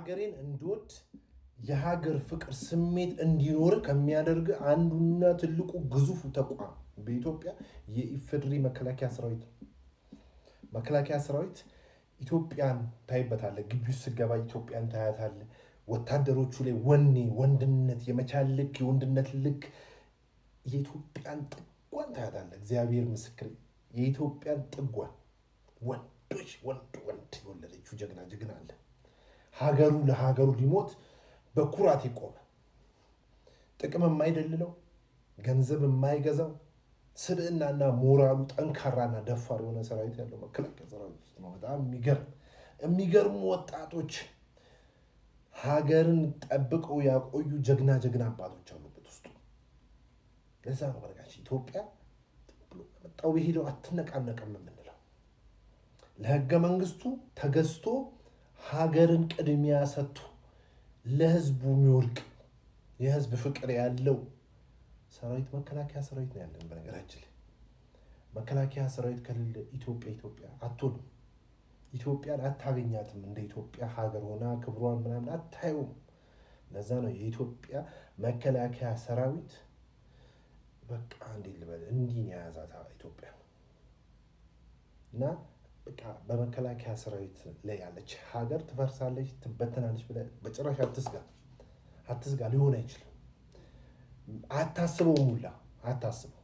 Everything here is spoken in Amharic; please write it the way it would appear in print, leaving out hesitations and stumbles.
ሀገሬን እንድወድ የሀገር ፍቅር ስሜት እንዲኖር ከሚያደርግ አንዱና ትልቁ ግዙፉ ተቋም በኢትዮጵያ የኢፌዴሪ መከላከያ ሰራዊት ነው። መከላከያ ሰራዊት ኢትዮጵያን ታይበታለህ። ግቢ ውስጥ ስትገባ ኢትዮጵያን ታያታለህ። ወታደሮቹ ላይ ወኔ፣ ወንድነት፣ የመቻል ልክ፣ የወንድነት ልክ የኢትዮጵያን ጥጓን ታያታለህ። እግዚአብሔር ምስክር፣ የኢትዮጵያን ጥጓን ወንዶች ወንድ ወንድ የወለደችው ጀግና ጀግና አለ። ሀገሩ ለሀገሩ ሊሞት በኩራት የቆመ፣ ጥቅም የማይደልለው፣ ገንዘብ የማይገዛው፣ ስብዕናና ሞራሉ ጠንካራና ደፋር የሆነ ሰራዊት ያለው መከላከያ ሰራዊት ውስጥ ነው። በጣም የሚገርም የሚገርሙ ወጣቶች፣ ሀገርን ጠብቀው ያቆዩ ጀግና ጀግና አባቶች አሉበት ውስጡ። ለዛ ነው በነገራችን ኢትዮጵያ ብሎ መጣው በሄደው አትነቃነቅም የምንለው። ለህገ መንግስቱ ተገዝቶ፣ ሀገርን ቅድሚያ ሰጥቶ፣ ለህዝቡ የሚወድቅ፣ የህዝብ ፍቅር ያለው ሰራዊት መከላከያ ሰራዊት ነው ያለን። በነገራችን ላይ መከላከያ ሰራዊት ከሌለ ኢትዮጵያ ኢትዮጵያ አትሆንም። ኢትዮጵያን አታገኛትም። እንደ ኢትዮጵያ ሀገር ሆና ክብሯን ምናምን አታዩም። ለዛ ነው የኢትዮጵያ መከላከያ ሰራዊት በቃ እንዴት ልበል እንዲህ ነው የያዛት ኢትዮጵያ። እና በቃ በመከላከያ ሰራዊት ላይ ያለች ሀገር ትፈርሳለች፣ ትበተናለች ብለህ በጭራሽ አትስጋ፣ አትስጋ። ሊሆን አይችልም። አታስበውም ሁላ አታስበው።